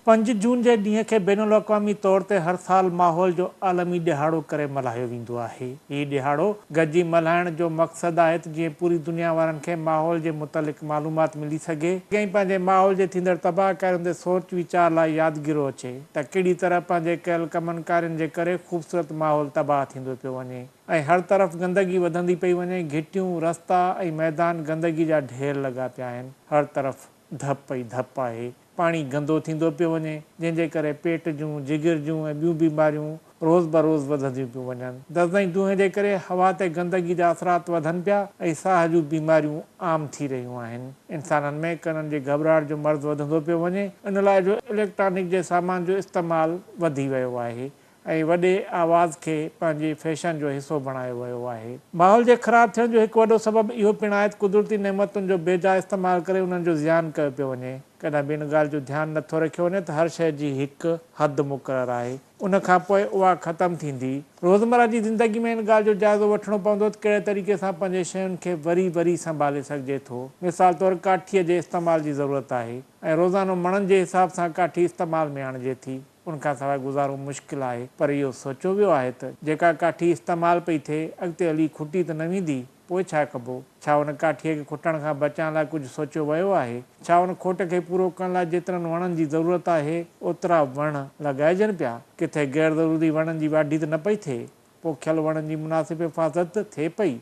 پنج جون جي ڏينهن کي بين الاقوامي طور تي هر سال ماحول جو عالمي ڏهاڙو ڪري ملهايو ويندو آهي. هي ڏهاڙو گڏجي ملهائڻ جو مقصد آهي ته جيئن پوري دنيا وارن کي ماحول جي متعلق معلومات ملي سگهي ۽ پنهنجي ماحول جي ٿيندڙ تباهه ڪارين تي سوچ ويچار لاء يادگيرو اچي ته ڪهڙي طرح پنهنجي ڪيل ڪمن ڪارين جي ڪري خوبصورت ماحول تباهه ٿيندو پيو وڃي ۽ هر طرف گندگي وڌندي پئي وڃي، گهٽيون، رستا ۽ ميدان گندگي جا ڍير لڳا پيا آهن، هر طرف ڌپ ئي ڌپ آهي. پاڻي گندو ٿيندو پيو وڃي، جنهن جي ڪري پيٽ جون، جگر جون ۽ ٻيون بيماريون روز بروز وڌنديون پيون وڃن. دز ۽ دونهين جي ڪري هوا تي گندگي جا اثرات وڌن پيا ۽ ساهه جون بيماريون عام ٿي رهيون آهن. انسانن ۾ ڪنن جي گهٻراهٽ جو مرض وڌندو پيو وڃي، ان لاء جو اليڪٽرانڪ جي سامان جو استعمال وڌي ويو آهي ۽ وڏي آواز کي پنهنجي فيشن جو حصو بڻايو ويو آهي. ماحول جي خراب ٿيڻ جو هڪ وڏو سبب اهو پڻ آهي ته قدرتي نعمتن جو بيجا استعمال ڪري انهن جو زيان ڪيو پيو وڃي. ڪڏهن به ان ڳالهه جو ڌيان نه ٿو رکيو وڃي ته هر شيء جي هڪ حد مقرر آهي. ان کان پوء اها ختم ٿيندي. روزمره جي زندگي ۾ ان ڳالهه جو جائزو وٺڻو پوندو ته ڪهڙي طريقي سان پنهنجي شين کي وري وري سنڀالي سگهجي ٿو. مثال طور ڪاٺيء جي استعمال جي ضرورت آهي ۽ روزانو مڻن جي حساب سان ڪاٺي استعمال ۾ آڻجي ٿي. ان کان سواء گذارو مشڪل آهي، پر اهو سوچيو ويو آهي ته جيڪا ڪاٺي استعمال پئي ٿئي، اڳتي هلي کٽي ته نه ويندي، پوء ڇا ڪبو؟ ڇا ان ڪاٺيء کي کٽڻ کان بچائڻ لاء ڪجهه سوچيو ويو آهي؟ ڇا ان کوٽ کي پورو ڪرڻ لاء جيترن وڻن جي ضرورت آهي، اوترا وڻ لڳائجن پيا؟ ڪٿي غير ضروري وڻن جي واڍي ته نه پئي ٿئي؟ پوکيل وڻن جي مناسب حفاظت ٿئي پئي،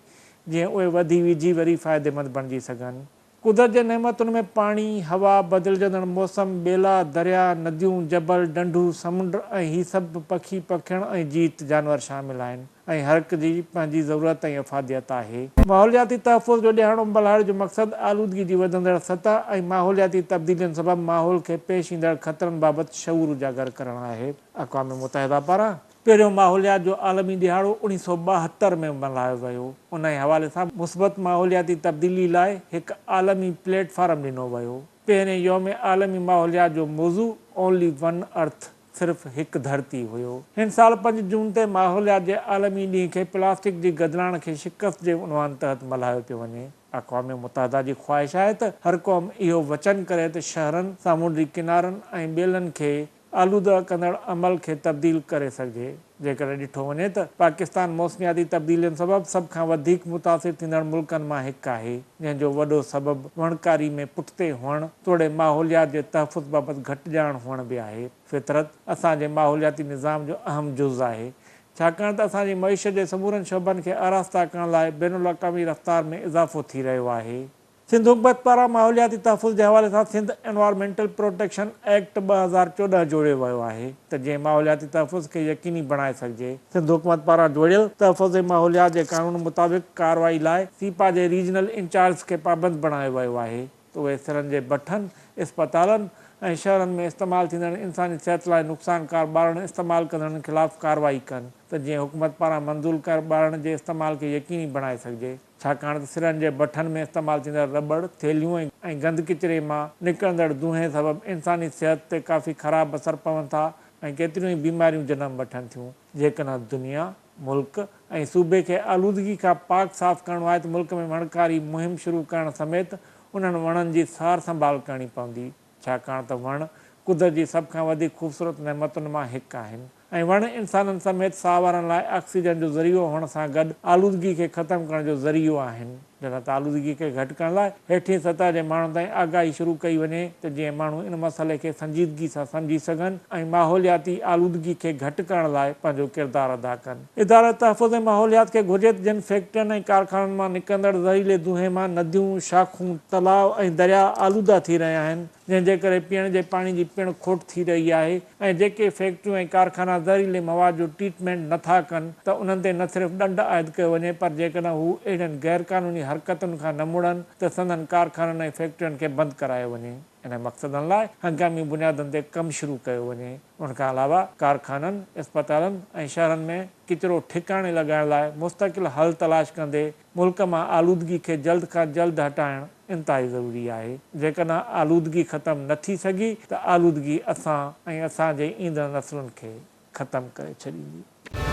جيئن اهي وڌي ويجهي وري فائديمند بڻجي سگهن؟ قدرت جي نعمتن ۾ پاڻي، هوا، بدلجندڙ موسم، ٻيلا، درياء، نديون، جبل، ڍنڍون، سمنڊ ۽ هي سڀ پکي پکيڻ ۽ جيت جانور شامل آهن ۽ هرهڪ جي پنهنجي ضرورت ۽ افاديت آهي. ماحولياتي تحفظ جو ڏهاڙو ملهائڻ جو مقصد آلودگي جي وڌندڙ سطح ۽ ماحولياتي تبديلين سبب ماحول کي پيش ايندڙ خطرن بابت شعور اجاگر ڪرڻ آهي. اقوام متحده پاران پهريون ماحوليات جو عالمي ڏهاڙو 1972 ۾ ملهايو ويو. انهي حوالي سان مثبت ماحولياتي تبديلي لاء هڪ عالمي پليٽ فارم ڏنو ويو. پهرين يوم عالمي ماحوليات جو موضوع Only One Earth صرف هڪ ڌرتي هيو. هن سال پنج جون تي ماحوليات جي عالمي ڏينهن کي پلاسٽڪ جي گدلاڻ کي شڪست جي عنوان تحت ملهايو پيو وڃي. اقوام متحده جي خواهش آهي ته هر قوم اهو وچن ڪري ته شهرن، سامونڊي ڪنارن ۽ ٻيلن کي آلوده ڪندڙ عمل کي تبديل ڪري سگهجي. جيڪڏهن ڏٺو وڃي ته پاڪستان موسمياتي تبديلين سبب سڀ کان وڌيڪ متاثر ٿيندڙ ملڪن مان هڪ آهي، جنهن جو وڏو سبب وڻڪاري ۾ پٺتي هئڻ توڙي ماحوليات جي تحفظ بابت گهٽ ڄاڻ هئڻ به آهي. فطرت اسان جي ماحولياتي نظام جو اهم جز آهي، ڇاڪاڻ ته اسان جي معيشت جي سمورن شعبن کي آراسته ڪرڻ لاء بين الاقوامي رفتار ۾ اضافو ٿي رهيو آهي. سنڌ حڪومت پاران ماحولياتي تحفظ جي حوالي سان سنڌ انوائرمينٽل پروٽيڪشن ايڪٽ 2014 جوڙيو ويو آهي ته جيئن ماحولياتي تحفظ کي يقيني بڻائي سگهجي. سنڌ حڪومت پاران جوڙيل تحفظ ماحوليات جي قانون مطابق ڪارروائي لاء سيپا جي ريجنل انچارجز کي پابند بڻايو ويو آهي ته اهي سرن جي بٺن، اسپتالن ۽ شهرن ۾ استعمال ٿيندڙ انساني صحت لاء نقصانڪار ٻارڻ استعمال ڪندڙن خلاف ڪارروائي ڪن ته جيئن حڪومت پاران منظور ڪيل ٻارڻ جي استعمال کي يقيني بڻائي سگهجي. ڇاڪاڻ ته سرن جي بٺن ۾ استعمال ٿيندڙ رٻڙ، ٿيلهيون ۽ گند ڪچري مان نڪرندڙ دونهين سبب انساني صحت تي ڪافي خراب اثر پون ٿا ۽ ڪيتريون ئي بيماريون جنم وٺن ٿيون. جيڪڏهن دنيا، ملڪ ۽ صوبي کي آلودگي کان پاڪ صاف ڪرڻو آهي ته ملڪ ۾ وڻڪاري مهم شروع ڪرڻ سميت انهن وڻن جي سار سنڀال ڪرڻي پوندي. ڇاڪاڻ ته وڻ قدرت جي سڀ کان وڌيڪ خوبصورت نعمتن مان هڪ آهن ۽ وڻ انسانن سميت ساهوارن لاء آڪسيجن جو ذريعو هئڻ سان گڏ آلودگي کي ختم ڪرڻ جو ذريعو آهن. جڏهن ته آلودگي کي گهٽ ڪرڻ لاء هيٺين سطح جي ماڻهن تائين آگاهي شروع ڪئي وڃي ته جيئن ماڻهو ان مسئلي کي سنجيدگي سان سمجهي سگهن ۽ ماحولياتي آلودگي کي گهٽ ڪرڻ لاء پنهنجو ڪردار ادا ڪن. اداره تحفظ ماحوليات کي گهرجي ته جن فيڪٽرين ۽ ڪارخانن مان نڪرندڙ زهريلي دونهين مان نديون، شاخون، تلاء ۽ درياء آلوده ٿي رهيا آهن، جنهن جي ڪري پيئڻ جي پاڻي جي پڻ کوٽ ٿي رهي آهي ۽ جيڪي فيڪٽريون ۽ ڪارخانا زهريلي مواد جو ٽريٽمينٽ نه ٿا ڪن ته انهن تي نه صرف ڏنڊ عائد ڪيو وڃي پر جيڪڏهن هو اهڙين غيرقانوني حرڪتن کان نه مڙن ته سندن ڪارخانن ۽ فيڪٽرين کي بند ڪرايو وڃي. انهن مقصدن لاء هنگامي بنيادن تي ڪم شروع ڪيو وڃي. ان کان علاوه ڪارخانن، اسپتالن ۽ شهرن ۾ ڪچرو ٺڪاڻي لڳائڻ لاء مستقل حل تلاش ڪندي ملڪ مان آلودگي کي جلد کان جلد هٽائڻ انتهائي ضروري آهي. جيڪڏهن آلودگي ختم نه ٿي سگهي ته آلودگي اسان ۽ اسان جي ايندڙ نسلن کي ختم ڪري ڇڏيندي.